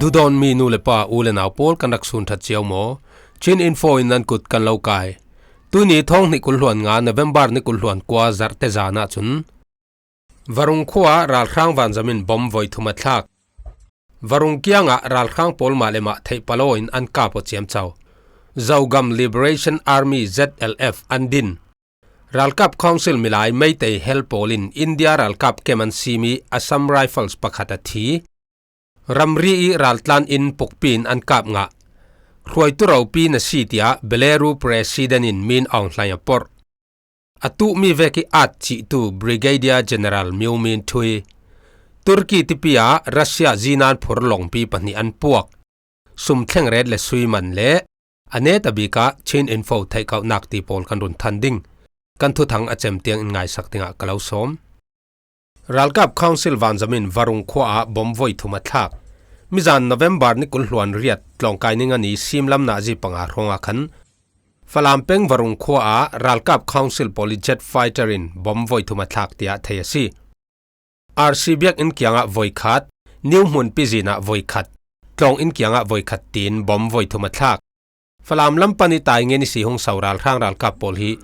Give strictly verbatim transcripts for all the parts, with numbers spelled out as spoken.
Tudawn mi nu le pa u le nau pawl kan rak sun ṭhat cio maw? Chin Info in nan kut kan lo kai. Tuni thawng hnih kul hluan nga November ni kul hluan kua zarhte zan ah cun Varung khua ah ralhrang vanzam in bom voi thum a thlak. Varung kiangah ralhrang pawl mah le mah theih palaw in an kap aw ciamco. Zogam Liberation Army, Z L F, an din. Ralkap Council milai Meitei hel pawl in India ralkap kem an simi Assam Rifles pakhat a thi. Ramri i raltlan in pukpi in an kap ngah. Hruaitu ropi na si tiah Beleru President in Min Aung Hlaing a porh. A tuhmi vek i at cihtu Brigadier General Miu Min Thui. Turkey tipi ah Russia zinan phur lawngpi pahnih an puak. Sum thlengret le sui man le a neta bik ah Chin Info theihkauhnak ti pawl kan run than ding. Kan thuthang a cem tiang in ngaisak dingah ka lo sawm. Ralkap Council vanzam in Varung khua ah bom voi thum a thlak. Mizan November ni kul hluan riat tlawngkai ni nga ni simlam nazi panga hrawngah khan Falam peng Varung khua ah ralkap Council pawl i jet fighter in bom voi thum a thlak tiah thei a si. R C biak in kiangah voi khat, New Hmunpi zin ah voi khat, tlawng in kiangah voi khat tiin bom voi thum a thlak. Falam lam pan i Taingen i si hung sau ralhrang ralkap pawl hi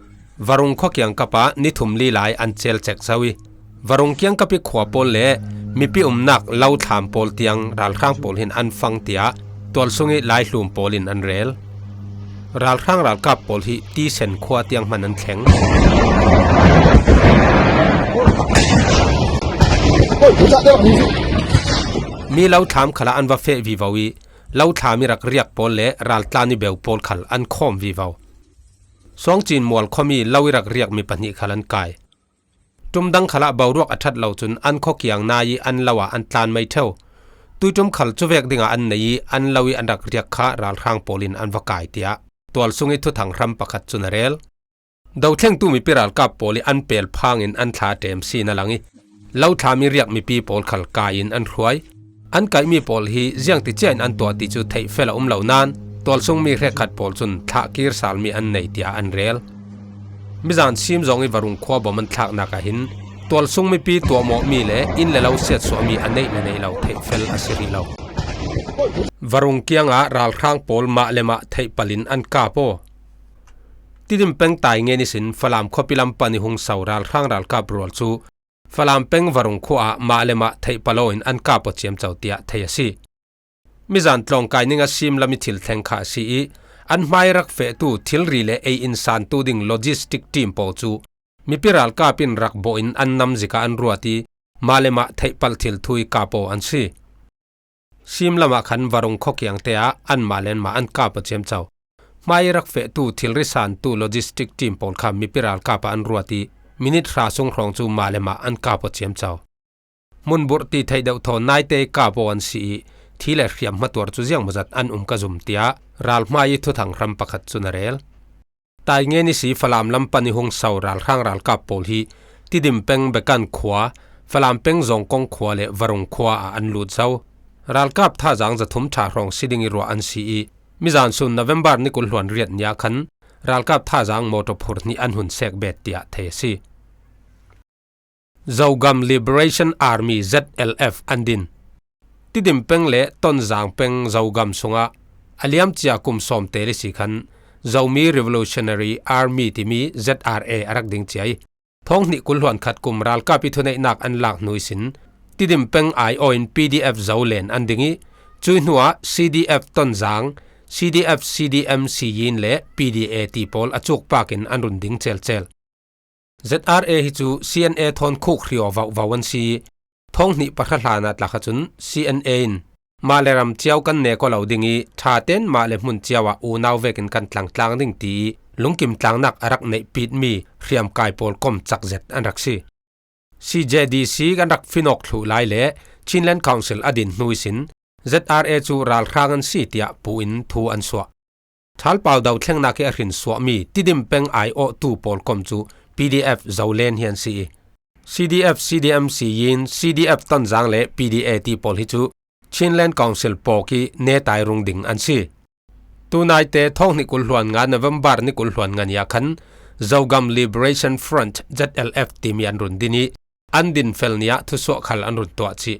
Varung khua kiangkap ah ni thum li lai an cel cek zo i, Varung kiangkap i khua pawl le mipi umnak lo thlam pawl tiang ralhrang pawl hin an fang tiah tualsung i laihlum pawl in an rel. Ralhrang ralkap pawl hi Tisen khua tiang hman an thleng. Mi lo thlam khalah an va feh vivo i, lo thlam i rak riak pawl le raltlan i beu pawl khal an khawm vivo. Suangcin mual khuami lo i rak riak mi pahnih khal an kai. Ṭum dang khalah boruak a ṭhat lo cun an khua kiang nai i an lo ah an tlan mai ṭheu. Tuiṭum khal cuvek dingah an nei i an lo i an rak riak kha ralhrang pawl in an va kai tiah tualsung i thuthang hram pakhat cun a rel. Dothlengtu mipi ralkap pawl i an pel phang in an thla ṭem si na lang i, lo thlam i riak mipi pawl khal kai in an hruai. An kaihmi pawl hi ziangti cia in an tuah ti cu theih fel a um lo nain tualsung mi hrekkhat pawl cun thlah kir salmi an nei tiah an rel. Mizan sim zong i Varung khua bom an thlaknak ah hin tualsung mipi tuahmawhmi le inn le lo siatsuahmi a neih le neih lo theih fel a si rih lo. Varung kiangah ralhrang pawl mah le mah theih palin an kap aw. Tidim peng Taingen ihsin Falam khuapi lam pan i hung sau ralhrang ralkap rual cu Falam peng Varung khua ah mah le mah theih palaw in an kap aw ciamco tiah thei a si. Mizan tlawngkai ning a sim lam i thil thleng kha a si i, an hmai rak fehtu thilri le ei insantu ding logistic team pawl cu mipi ralkap in rak bawh in an nam zikah an ruat i, mah le mah theih palh thil thu i kap aw an si. Sim lamah khan Varung khua kiangte ah anmah le anmah an kap aw ciamco. Hmai rak fehtu thilri santu logistic team pawl kha mipi ralkap ah an ruat i, minit hra sung hrawng cu mah le mah an kap aw ciamco. Hmunburh ti theih deuh thawn naite kap aw an si i, thi le hriam hmatuar cu ziangmawzat an um ka zum tiah ralhmai i thuthang hram pakhat cun a rel. Taingen ihsi Falam lam pan i hung sau ralhrang ralkap pawl hi Tidim peng Bekan khua, Falam peng Zawngkong khua le Varung khua ah an lut zo. Ralkap thazaang zathum ṭha hrawng si ding i ruah an si i, mizan sun November ni kul hluan riat ni ah khan ralkap thazaang mawṭaw phur hnih an hun sek bet tiah thei a si. Zogam Liberation Army, Z L F, an din. Tidim peng le Tonzang peng Zogam sungah a liamcia kum sawm tel ihsi khan Zomi Revolutionary Army timi Z R A a rak ding cia i, thawng hnih kul hluan khat kum ralkap i thuneihnak an lak hnu ihsin Tidim peng aiawh in P D F Zolen an ding i, cui hnuah C D F Tonzang, C D F C D M Siyin le P D A ti pawl a cukpak in an run ding celcel. Z R A hi cu C N A thawn khuk hri aw vauhvau an si i, thawng hnih pahra hlan ah tlak ahcun C N A in mah le ram cio kan nek aw lo ding i, ṭha tein mah le hmun cio ah unau vekin kan tlangtlang ding ti i lungkim tlangnak a rak neihpitmi hriamkai pawl kom cak zet an rak si. C J D C kan rak finawk thluh lai le Chinland Council a din hnu ihsin Z R A cu ralhrang an si tiah pu in thu an suah. Ṭhalpau dothlengnak i a hrin suahmi Tidim peng aiawhtu pawl kom cu P D F Zolen hi an si i, C D F, C D M Siyin, C D F Tonzang le P D A ti pawl hi cu Chinland Council pawk i netai rung ding an si. Tunaite thawng hnih kul hluan nga November ni kul hluan nga ni ah khan Zogam Liberation Front, Z L F, timi an run din i, an din fel ni ah thusuah khal an run tuah chih.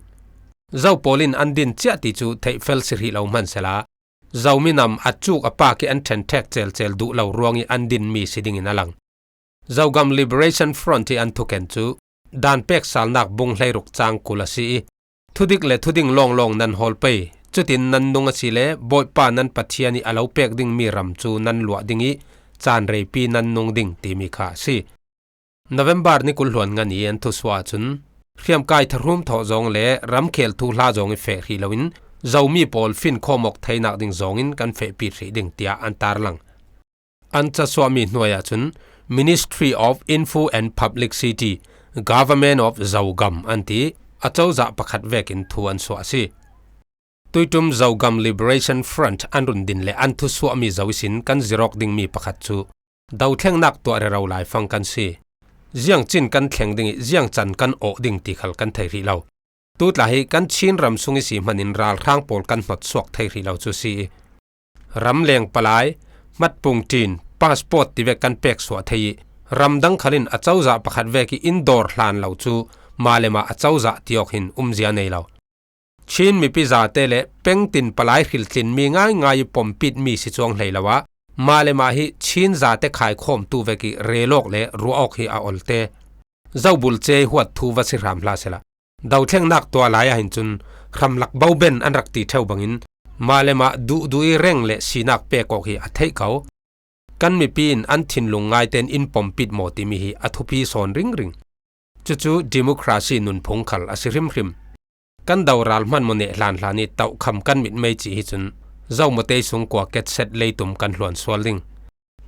Zo pawl in an din chiah ti cu theihfel si hrih lo hmansehla, Zo minam a cuk a pak ih an ṭhenṭhek celcel duh lo ruangih an dinmi si dingin a lang. Zogam Liberation Front ih an thuken cu dan peksalnak bung hleiruk cang kul a si ih, thudik le thuding lawnglawng nan hawl pei, cutin nan nung asile Bawipa nan Pathian ih a lo pek dingmi ram cu nan luah ding ih caan reipi nan nung ding timi kha a si. November ni kul hluan ngan ih an thusuah ahcun hriamkai thahrum thawh zawng le ramkhel thuhla zawng ih feh hrih loin Zomi pawl finkhawm awk theinak ding zawngin kan fehpi hrih ding tiah an tarlang. An casuahmi hnuai ahcun Ministry of Info and Publicity, Government of Zogam an ti ih a cozah pakhat vekin thu an suah a si. Tuiṭum Zogam Liberation Front an run din le an thusuahmi zo ihsin kan zirawk dingmi pakhat cu dothlengnak tuah rero laifang kan si. Ziangcin kan thleng ding ih ziangcan kan awh ding ti khal kan thei hrih lo. Tutla hi kan Chin ram sung ih si hmanin ralhrang pawl kan hnawt suak thei hrih lo cu si ih, ramleng palai, hmatpung ṭin, passport tivek kan pek suah thei ih, ramdang khal in a cozah pakhat vek ih in dawr hlan lo cu mah le mah a cozah ti awk hin umzia nei lo. Chin mipi zate le pengtin palai hriltlinmi ngaingai ih pompitmi si cuang hlei lo ah, mah le mah hi Chin zate khaikhawmtu vek ih rel awk le ruah awk hi a olte. Zobul cia ih huat thu va si hram hlah sehla, dothlengnak tuah lai ah hin cun hramlak boben an rak ti ṭheu bangin mah le mah duhduh ih reng le sinak pek awk hi a theih ko. Kan mipi in an thinlung ngaitein in pompit maw timi hi a thupi sawn ringring. Cucu democracy nunphung khal a si hrimhrim. Kan doral hman maw neh hlanhlan ih tohkham kan mitmei cih hi cun, Zomawtei sung kua ketset leitum kan hluan sual ding.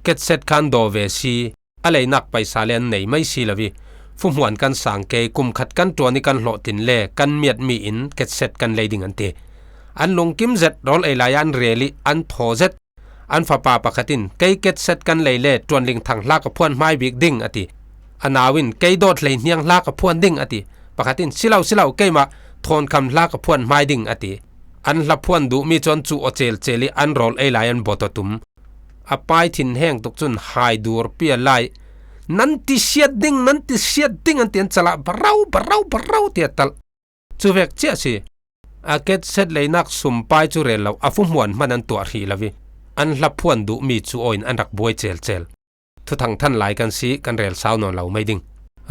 Ketset khan daw ve si, a leinak paisa le an nei mai si lo ih, fuhmuan kan sang kei, kum khat kan ṭuan ih kan hlawhtlin le kan miatmi in ketset kan lei ding an ti. An lungkim zet, rawl ei lai ah an rel ih an thaw zet. An fapa pakhat in, "Kei ketset kan lei le ṭuanling thang hla ka phuan hmai bik ding," a ti. A nau in, "Kei dawt hleihniang hla ka phuan ding," a ti. Pakhat in, "Si lo, si lo, keimah thawnkham hla ka phuan hmai ding," a ti. An hla phuan duhmi cu an cuh aw celcel ih an rawl ei lai an bawt aw tum. A pai thinheng tuk cun hai dur pial lai. "Nan ti siat ding, nan ti siat ding," an ti, an calah barau, barau, barau tiah talh. Cuvek ciah si. A ketset leinak sumpai cu rel lo, a fuhmuan hman an tuah hrih lo ih, an hla phuan duhmi cu aw in an rak buai celcel. Thuthang than lai kan si, kan rel sau nawn lo mai ding.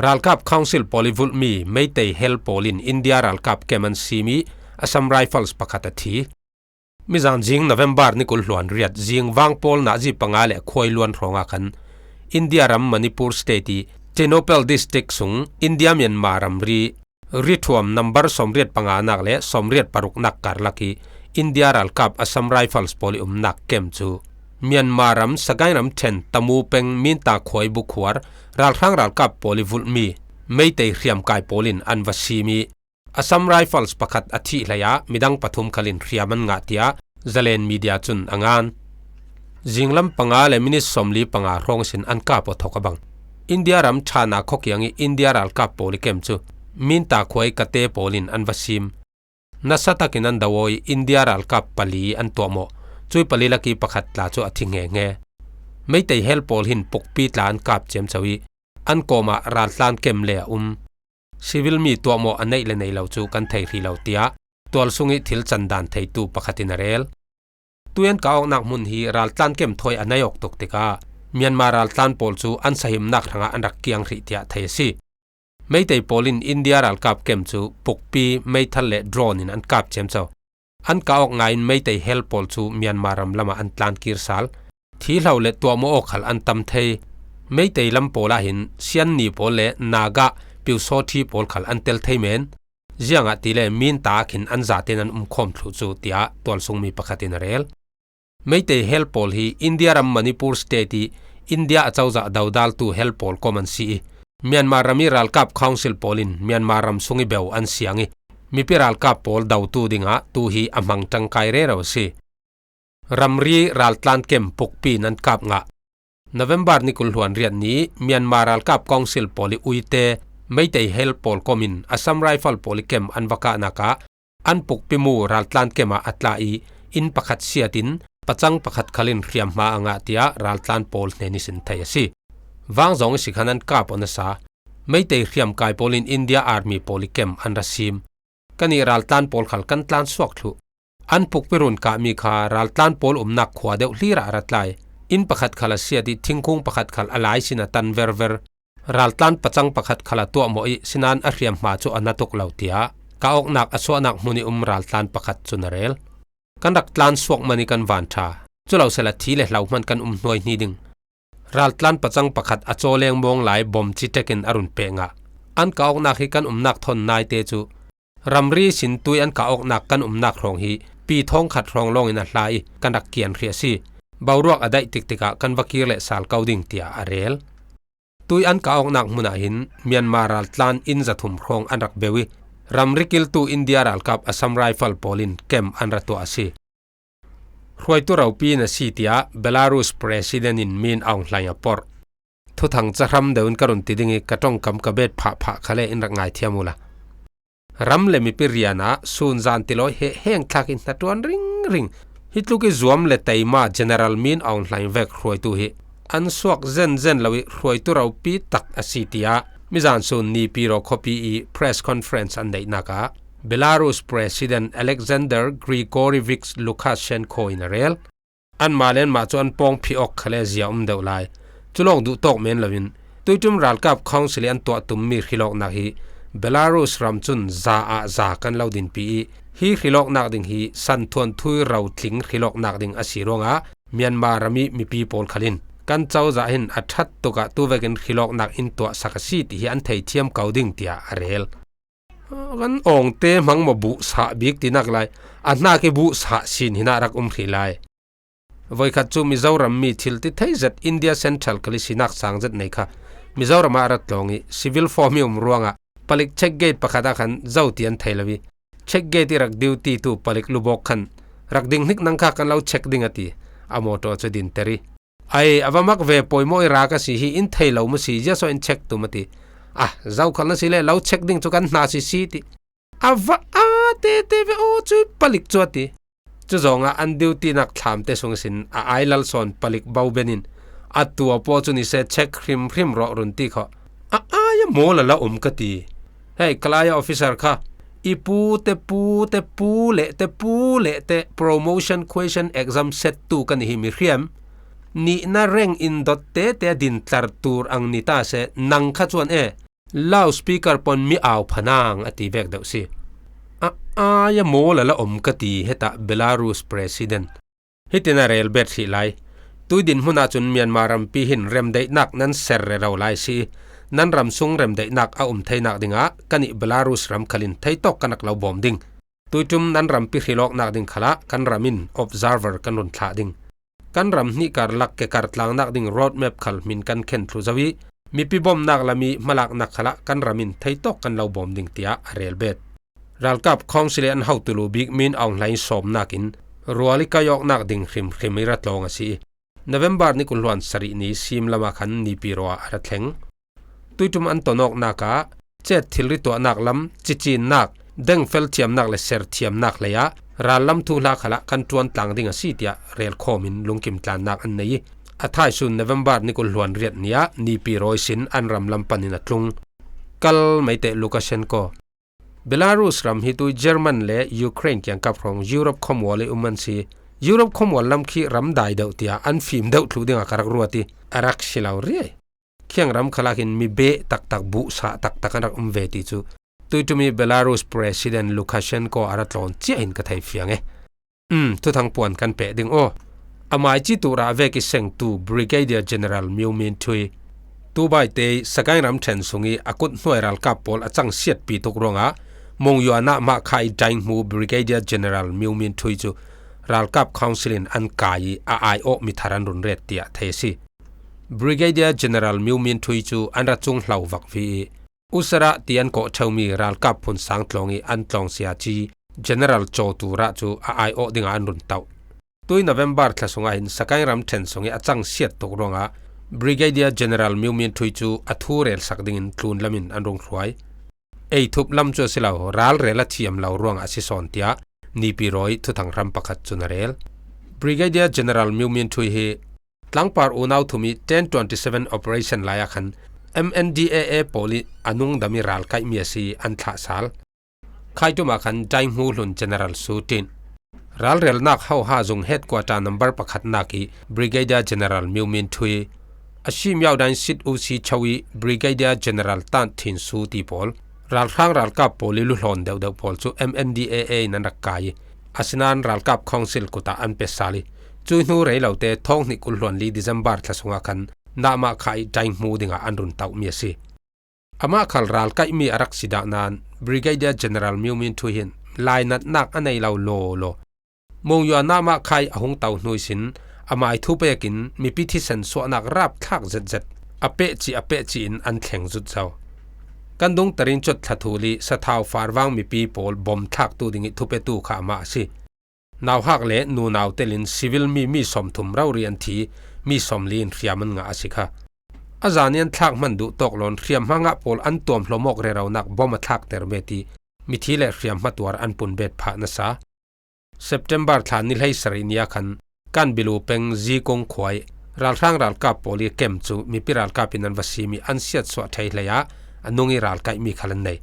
Ralkap Council pawl ih vulhmi Meitei hell pawl in India ralkap kem an sim ih Assam Rifles pakhat a thi. Mizan zing November ni kul hluan riat zing vang pawl nazi panga le khuailuan hrawngah khan India ram Manipur State ih Tengnoupal District sung India Myanmar ramri riṭhuam number sawmriat panganak le sawmriat paruknak karlak ih India ralkap Assam Rifles pawl ih umnak kem cu Myanmar ram Sagaing ramṭhen Tamu peng Minta khuai bukhuar ralhrang ralkap pawl ih vulhmi Meitei hriamkai pawl in an va sim ih Assam Rifles pakhat a thih hlei ah midang pathum khal in hriam an ngah tiah Zalen Media cun a ngan. Zinglam panga le minit sawmli panga hrawng sin an kap aw thawk a bang. India ram ṭhana khuakiang ih India ralkap pawl ih kem cu Minta khuai Kate pawl in an va sim. Nasa takin an do aw ih India ralkap pali an tuahmawh. Cui pali lak ih pakhat tla cu a thi hngehnge. Meitei hell pawl hin pukpi tla an kap ciamco ih an kawmah raltlan kem le a um. Civil mi tuahmawh a neih le nei lo cu kan thei hrih lo, tiah tualsung ih thil can dan theitu pakhat in a rel. Tuian kah awknak hmun hi raltlan kem thawi a nei awk tuk tikah Myanmar raltlan pawl cu an sahimnak hrangah an rak kiang hrih tiah thei a si. Meitei pawl in India ralkap kem cu pukpi, meithal le drone in an kap ciamco. An kah awk ngaiin Meitei hell pawl cu Myanmar ram lamah an tlan kir sal. Thihlo le tuahmawh awk khal an tam thei. Meitei lam pawl ah hin Sianni pawl le Naga, Pyusawṭhi pawl khal an tel thei men. Ziangahtile Minta ah khin an zatein an umkhawm thluh cu, tiah tualsungmi pakhat in a rel. Meitei hell pawl hi India ram Manipur State ih India acozah dodaltu hell pawl kom an si ih, Myanmar ram ih ralkap council pawl in Myanmar ram sung ih beu an siang ih, mipi ralkap pawl dotu dingah tu hi a hmang ṭangkai rero a si. Ramri raltlan kem pukpi in an kap ngah. November ni kul hluan riat ni Myanmar ralkap council pawl ih uite Meitei hell pawl kom in Assam Rifle pawl ih kem an va kahnak ah an pukpi mu raltlan kem ah a tla ih inn pakhat siat in pacang pakhat khal in hriamhma a ngah, tiah raltlan pawl hnen ihsin thei a si. Vangzawng ihsi khan an kap aw nasa. Meitei hriamkai pawl in India Army pawl ih kem an ra sim. Kannih raltlan pawl khal kan tlan suak thluh. An pukpi run kahmi kha raltlan pawl umnak khua deuh hlirah a ra tlai. Inn pakhat khal a siat ih thingkung pakhat khal a laisin a tan verver. Raltlan pacang pakhat khal a tuahmawh ih sinain a hriam hma cu a na tuk lo, tiah ka awknak a suahnak hmun ih um raltlan pakhat cun a rel. Kan rak tlan suak man ih kan van ṭha. Cu lo sehla thi le hlo hman kan um hnuaihni ding. Raltlan pacang pakhat a cawleng mawng lai bom ci ṭekin a run peh ngah. An ka awknak hi kan umnak thawn naite cu ramri sin tui an ka awknak kan umnak hrawng hi pi thawng khat hrawng lawngin a hla ih kan rak kian hrih a si. Boruak a daih tiktikah kan va kir leh sal ko ding, tiah a rel. Tui an ka awknak hmunah hin Myanmar raltlan inn zathum hrawng an rak beu ih ramri kiltu India ralkap Assam Rifle pawl in kem an ra tuah a si. Hruaitu ropi in a si, tiah Belarus President in Min Aung Hlaing a porh. Thuthang cahram deuh in ka run ti ding ih ka ṭongkam ka bet phahphah khal le in rak ngaithiam uhla. Ram le mipi rian ah sun zan tilawi heh heng thlak ih hnaṭuan ringring. Hi tluk ih zuam le teima General Min Aung Hlaing vek hruaitu hi an suak zenzen lo ih hruaitu ropi tak a si, tiah mizan sun Naypyidaw khuapi ih press conference an neihnak ah Belarus President Alexander Grigorievich Lukashenko in a rel. Anmah le anmah cu an pawng phih awk khal le zia um deuh lai. Cu lawng duhtawk men loin tuiṭum ralkap council ih an tuah tummi hrilawknak hi Belarus ram cun za ah za kan lo dinpi ih hi hrilawknak ding hi santhuan thui rotling hrilawknak ding a si ruangah Myanmar ram ih mipi pawl khal in kan cozah hin a ṭhat tukah tuvekin hrilawknak in tuahsak a si ti hi an theithiam ko ding, tiah a rel. Kan awngte hmang maw buhsah bik tinak lai, a hnak ih buhsah sin hinah rak um hrih lai. Voikhat cu Mizoram mi thil ti thei zet India Central kal ih sinak sang zet nei kha Mizoram ah a rat tlawng ih civil form ih um ruangah palik check gate pakhat ah khan zo ti an thei lo ih check gate ih rak duty tu palik lubawk khan rak ding hnik nang kha kan lo check ding a ti. A mawṭaw cu dinter ih, "Ai, a va mak ve, poimaw ih ra ka si hi, in thei lo maw si, ziasaw in check tum?" a ti. "Ah, zokhal na si le lo check ding cu kan hna sisi," ti. "A va a tete ve aw, cu palik cu," a ti. Cu zawngah an duty nak thlamte sung ihsin a ai lal sawn palik bo ben in, "A tua paw cu ni se check hrimhrim rawh," run ti kho. "A ai a mawl a la um," ka ti. Hei, ka lai officer kha, "I pu te pu te pu le te pu le te promotion question exam set tu kan hi mi hriam. Nihna rank in dot te te din tlar tur ang ni ta se, nang kha chuan e, loudspeaker pon mi au phanang," a ti vek deuh si. "A ai a mawl a la um," ka ti hetah Belarus President. Hitin a rel bet hrih lai. Tui dinhmun ahcun Myanmar rampi hin remdaihnak nan ser rero lai si ih nan ram sung remdaihnak a um theinak dingah kan ih Belarus ram khalin theitawk kan rak lo bawm ding. Tuiṭum nan rampi hrilawknak ding khalah kan ram in observer kan run thlah ding. Kan ram hnih karlak kekar tlangnak ding roadmap khal hmin kan khen thlu zo ih mipi bawmhnak lam ih hmalaknak khalah kan ram in theitawk kan lo bawm ding, tiah a rel bet. Ralkap council ih an hotu lu bik Min Aung Hlaing sawmnak in rual ih kai awknak ding hrimhrim ih ra tlawng a si ih November ni kul hluan sarih ni sim lamah khan Naypyidaw ah a ra thleng. Tuiṭum an ton awknak ah cet thilri tuahnak lam, cicinnak, dengfel thiamnak le ser thiamnak lei ah rallam thuhla khalah kan ṭuan tlang ding a si, tiah relkhawm in lungkim tlannak an nei ih a thaisun November ni kul hluan riat ni ah Naypyidaw ihsin an ram lam panin a tlung. Kal mai teh Lukashenko. Belarus ram hi tui German le Ukraine kiangkap hrawng Europe khuamual ih um an si. Europe khuamual lam khi ram dai deuh tiah an fim deuh thluh dingah ka rak ruat ih a rak si lo riai. Khiang ram khalak in mi beh taktak, buhsah taktak an rak um ve ti cu tuiṭum ih Belarus President Lukashenko a ra tlawn ciah in ka thei fiang e. Um, thuthang puan kan peh ding aw. A maici tuh rah vek ih sengtu Brigadier General Myo Min Thui. Tubai te ih Sagaing ramṭhen sung ih a kut hnuai ralkap pawl a cangsiatpi tuk ruangah Mongyuan ah mah kha ih daing hmu Brigadier General Myo Min Thui cu ralkap council in an kai ih a aiawh mi thar an run ret tiah thei a si. Brigadier General Myo Min Thui cu an ra cung hlo vakvi ih Usara ti an kawh ṭheumi ralkap phun sang tlawng ih an tlawng siaci General Caw Tura cu a aiawh dingah an run tauh. Tui November thla sungah hin Sagaing ramṭhen sung ih a cangsiat tuk ruangah Brigadier General Myo Min Thui cu a thu relsak dingin tlun lamin an rung hruai. Ei thup lam cu a si lo, ralrel a thiam lo ruangah a si sawn tiah Naypyidaw ih thuthang hram pakhat cun a rel. Brigadier General Myo Min Thui hi tlangpar unau thum ih ten twenty seven operation lai ah khan M N D A A pawl ih a nungdam ih ralkaihmi a si an thlah sal. Khaitum ah khan Daihmu Hlun General Su Tin, ralrelnak hoha zung headquarter number pakhatnak i Brigadier General Miu Min Thui, a Shimiao Dain Sit U Si Cho i Brigadier General Tan Thin Su ti pawl, ralhrang ralkap pawl i luhlawn deuhdeuh pawl cu M N D A A in an rak kai i, asinain ralkap council kut ah an pe sal i, cui hnu rei lote thawng hnih kul hluan li December thla sungah khan Namah Kha i Daihmu dingah an run tauhmi a si. Amah khal ral kaihmi a rak si dah nain Brigadier General Miu Min Thui hin lainatnak a nei lo lawlaw, Monywa Namah Kha i a hung to hnu ihsin amai thupek in mipi thisen suahnak rapthlak zetzet a pehcih a pehcih in an thleng zut zo. Kan dungter in Cuat Thla Thul i sathau farvang mipi pawl bom thlaktu ding i thupetu kha amah a si. Nauhak le nunau telin civil mi mi sawmthum rori an thi, mi sawmli in hriam an ngah a si kha. A zan i an thlak hman duh tawk loin hriamhma ngah pawl an tuam hlawm awk reronak bom a thlakter met i mithi le hriamhma tuar an pun bet phah nasa. September thla ni hleisarih ni ah khan Kanbilu peng Zikung khua i ralhrang ralkap pawl i kem cu mipi ralkap in an va sim i an siatsuah thei hlei ah a nung i ral kaihmi khal an nei.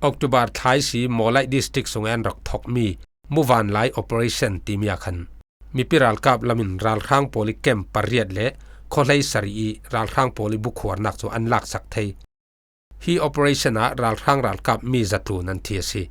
October thla ihsi Mawlai District sung i an rak thokmi Muvanlai Operation timi ah khan mipi ralkap lam in ralhrang pawl i kem pariat le khuahlei sarih i ralhrang pawl i bukhuarnak cu an laksak thei. Hi operation ah ralhrang ralkap mi zatlun an thi a si.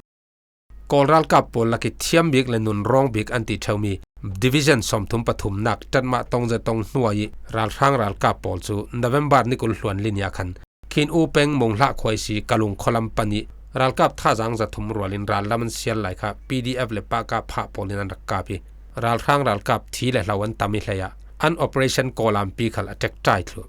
Kawl ralkap pawl lak i thiam bik le nun rawng bik an ti ṭheumi Division sawmthum pathumnak Tatmah Tongze Tong hnuai i ralhrang ralkap pawl cu November ni kul hluan li ni ah khan Khin U peng Mung Hlah khua ihsi Kalung khualam pan i ralkap thazaang zathum rual in rallam an sial lai kha P D F le Paka phah pawl in an rak kap i ralhrang ralkap thi le hlo an tam i hlei ah an operation kawlampi khal a ṭekṭai thluh.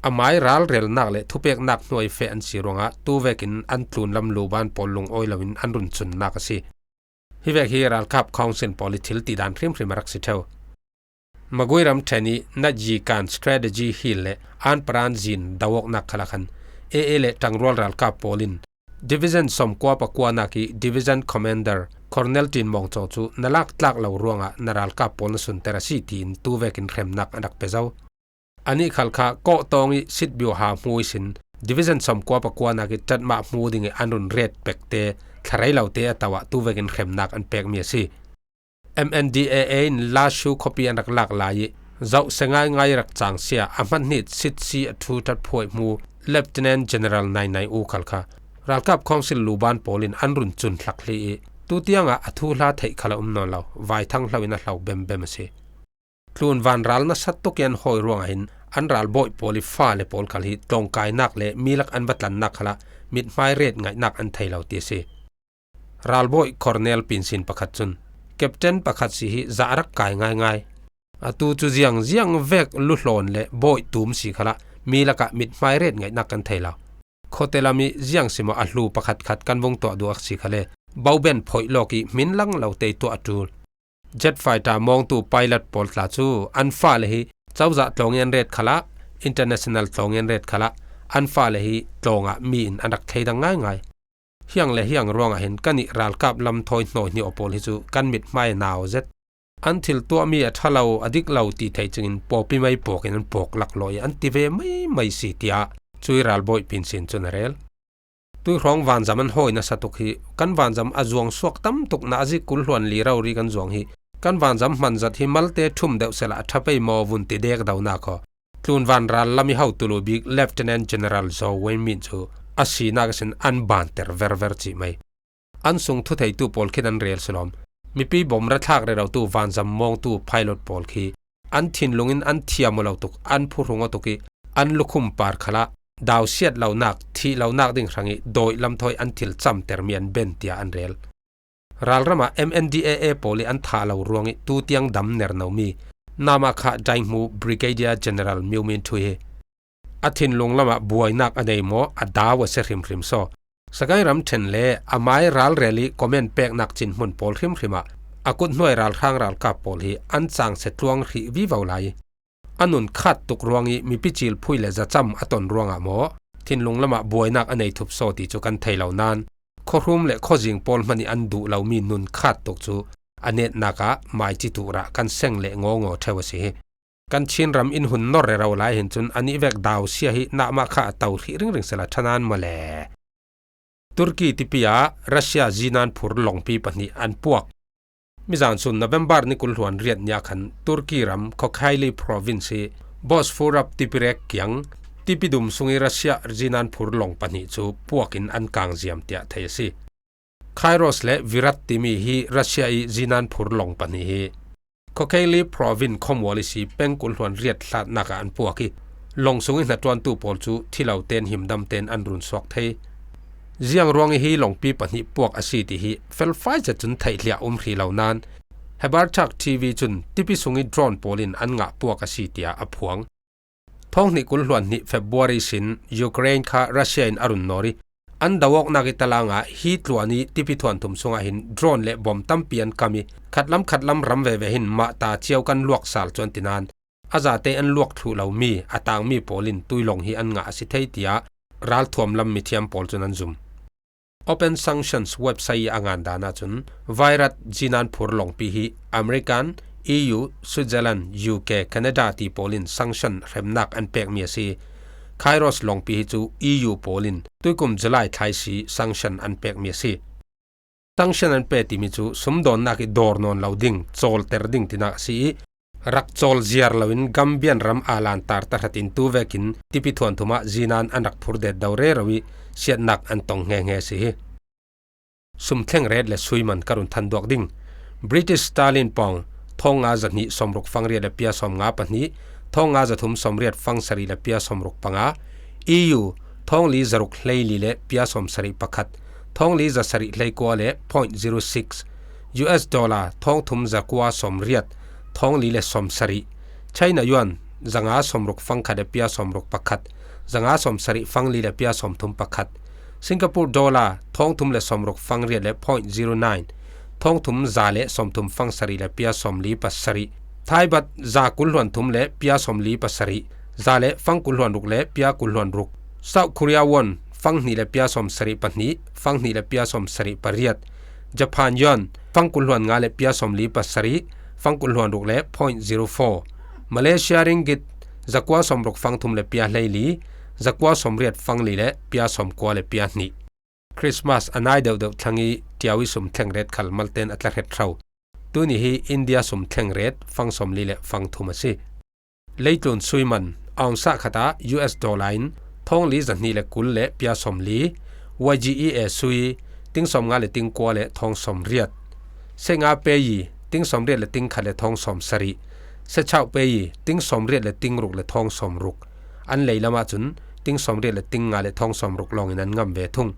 Amai ralrelnak le thupeknak hnuai feh an si ruangah tu vekin an tlunlam luban pawl lungawi loin an run cunnak a si. Hi vek hi ralkap council pawl i thil tidan hrimhrim a rak si ṭheu. Magui ramṭhen i Natyi Kan Strategy Hill le Anparan Zin do awknak khal ah khan A A le ṭangrual ralkap pawl in Division sawmkua pakuanak i Division Commander Colonel Tin Mawng Caw cu na lak tlak lo ruangah na ralkap pawl na sunter a si tiin tu vekin hremnak an rak pe zo. Anih khal kha Kawhtawng i Sitbiuha hmu ihsin Division sawmkua pakuanak i Tatmah hmu ding i an run ret pekte thlarei lote a to ah tu vekin hremnak an pekmi a si. M N D A A in Lashu khuapi an rak lak lai i zohse ngaingai rak cangsia a hmanhnit sitsi a ṭhu ṭhat phuai hmu Lieutenant General Nainai U khal kha ralkap council luban pawl in an run cun hlak hli i tutiangah a thuhla theih khal a um nawn lo, vaithang hlo in a hlo bembem a si. Tlunvan ral nasa tuk i an hawi ruangah hin an ralbawi pawl i fale pawl khal hi tlawngkainak le mi lak an va tlannak khalah mithmai ret ngaihnak an thei lo ti a si. Ralbawi Colonel pinsin pakhat cun Captain pakhat si hi zah a rak kai ngaingai. Atu cu ziang ziang vek luhlawn le bawi tum si khalah mi lakah mithmai ret ngaihnak kan thei lo. Khuate lam i ziang si maw a hlu pakhat khat kan vung tuah duak si khale boben phoih lawk i hmin lang lo tei tuah a ṭul. Jet fighter mawngtu pilot pawl tla cu an fale hi cozah tlawng i an ret khalah international tlawng i an ret khalah an fale hi tlawngah mi in an rak thleidang ngaingai. Hiang le hiang ruangah hin kan i ralkap lam thawi hnawi hnih aw pawl hi cu kan mithmai a nau zet. An thil tuahmi a ṭha lo a dik lo ti theih cingin pawpi mai pawk in an pawk laklawh i an ti ve maimai si tiah cui ralbawi pinsin cun a rel. Tuihrawng vanzam an hawi nasa tuk hi kan vanzam a zuang suak tam tuk nazi kul hluan li rori kan zuang hi kan vanzam hmanzat hi malte ṭhum deuh sehla a ṭha pei maw vun ti dek donak aw. Tlunvan ral lam i hotu lu bik Lieutenant General Zaw Wei Min cu a sinak ihsin an banter verver cih mai. An sung thutheitu pawl khin an rel sulawm. Mipi bawm rathlak rerotu vanzam mawngtu pilot pawl khi an thinlung in an thiam aw lo tuk, an phuhrung aw tuk i an lukhum par khalah dausiat lonak, thih lonak ding hrang i dawih lamthawi an thil camtermi an ben tiah an rel. Ralramah M N D A A pawl i an thah lo ruang i tutiang dam ner nomi Namah Kha Daihmu Brigadier General Miu Min Thui hi a thinlung lamah buainak a nei maw a dau a si hrimhrim saw. Sagaing ramṭhen le amai ralrel i comment peknak cin hmun pawl hrimhrim ah a kut hnuai ralhrang ralkap pawl hi an cangse tluang hrih vivo lai. A nun khat tuk ruang i mipi cilphui le zacam a ton ruangah maw thinlung lamah buainak a nei thup saw ti cu kan thei lo nain khuahrum le khuazing pawl hmanh i an duh lomi nun khat tuk cu a netnak ah maici tuhrah kan seng le ngawngawh ṭheu a si hi. Kan Chinram in hun nor rero lai hin cun anih vek dausia hi Namah Kha a to hrih ringring sehla ṭhanan maw le. Turkey tipi ah Russia zinan phur longpi pahnih an puak. Mizan sun November ni kul hluan riat ni ah khan Turkey ram Kocaeli province hi Bosphorus tipirek kiang tipi dum sung i Russia zinan phur long pahnih cu puak in an kang ziam tiah thei a si. Kairos le Virat timi hi Russia i zinan phur long pahnih hi Kocaeli province khuamual i si peng kul hluan riat hlatnak ah an puak i long sung i hnaṭuantu pawl cu thi lo ten himdam ten an run suak thei. Ziang ruang i hi longpi pahnih puak a si ti hi felfai zet cun theih hliah um hrih lo nain Haberturk T V cun tipi sung i drone pawl in an ngah puak a si tiah a phuang. Thawng hnih kul hluan hnih February sin Ukraine kha Russia in a run nawr i an do awknak i talang ah hi tluan i tipi thuanthum sungah hin drone le bom tampi an kam i khatlam khatlam ram veve hin mah ta cio kan luak sal cu an ti nain a zate an luak thluh lomi a tangmi pawl in tui long hi an ngah a si thei tiah ralthuam lam mithiam pawl cun an zum. Open Sanctions website i a ngan dan ahcun Virat zinan phur longpi hi American, E U, Switzerland, U K, Canada ti pawl in sanction hremnak an pekmi a si. Kairos longpi hi cu E U pawl in tuikum July thlai si sanction an pekmi a si. Sanction an pe timi cu sumdawnnak i dawr nawn lo ding, cawlter ding tinak a si i, rak cawl ziar loin gambian ram aa lantar tahratin tu vekin tipi thuanthum ah zinan an rak phur det do rero i siatnak an tong hngehnge si hi. Sumthleng ret le sui man ka run than duak ding. British Sterling Pound thawng nga zahnih sawmruk fangriat le pia sawm nga pahnih, thawng nga zathum sawmriat fang sarih le pia sawmruk panga, E U thawng li zaruk hlei li le pia sawm sarih pakhat, thawng li za sarih hlei kua le point zero six, U S dollar thawng thum za kua sawmriat, thawng li le sawm sarih, China yuan zanga sawmruk fang khat le pia sawmruk pakhat, zanga sawm sarih fang li le pia sawm thum pakhat, Singapore dollar thawng thum le sawmruk fang riat le point zero nine, thawng thum za le sawm thum fang sarih le pia sawm li pasarih, Thai baht za kul hluan thum le pia sawm li pasarih, za le fang kul hluan ruk le pia kul hluan ruk, South Korea won fang hnih le pia sawm sarih pahnih, fang hnih le pia sawm sarih pariat, Japan yuan fang kul hluan nga le pia sawm li pasarih, fang kul hluan ruk le point zero four, Malaysia ringgit za kua sawmruk fang thum le pia hlei li, za kua sawmriat fang li le pia sawm kua le pia hnih. Christmas a nai deuhdeuh thlang i ṭiau i sumthleng ret khal malten a tla hret hro. Tuni hi India sumthleng ret fang sawm li le fang thum a si. Leitlun sui man, ounce khat ah U S dollar in thawng li zahnih le kul le pia sawm li, Y G E A sui ting sawm nga le ting kua le thawng sawm riat, se nga peyi ting sawm riat le ting khat le thawng sawm sarih, se chauh peyi ting sawm riat le ting ruk le thawng sawm ruk, an lei lam ahcun ting sawm riat le ting nga le thawng sawm ruk lawngin an ngam ve thung.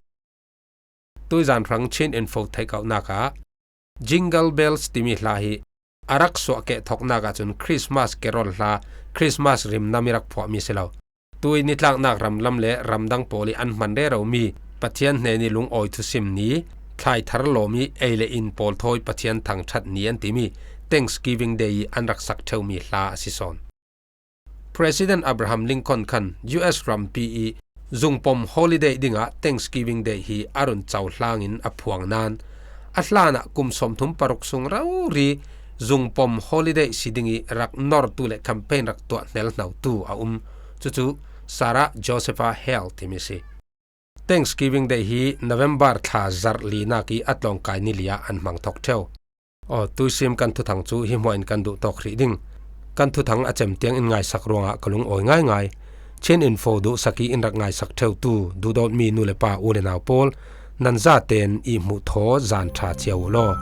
Tuizan hrang Chin Info theihkauhnak ah Jingle Bells timi hla hi a rak suahkeh thoknak ahcun Christmas Carol hla, Christmas rimnam i rak phuahmi si lo. Tui nitlaknak ramlam le ramdang pawl i an hman reromi Pathian hnen i lungawi thusim ni, thlai thar lawm i ei le in pawl thawi Pathian thangṭhat ni an timi Thanksgiving Day i an rak sak ṭheumi hla a si sawn. President Abraham Lincoln khan U S rampi i zungpom holiday dingah Thanksgiving Day hi a run co hlangin a phuang nain a hlanah kum sawmthum paruk sung rori zungpom holiday si ding i rak nortu le campaign rak tuah hnelhnotu a um. Cucu Sarah Josepha Hale timi si. Thanksgiving Day hi November thla zarh linak i a tlawngkai ni li ah an hmang thok ṭheu. Aw, tuisim kan thuthang cu hi hmuah in kan duh tawk hrih ding. Kan thuthang a cem tiang in ngaisak ruangah ka lungawi ngaingai. Chin Info duhsak i in rak ngaisak ṭheutu duhdawtmi nu le pa u le nau pawl, nan zaten i hmuh thaw zan ṭha cio uh law.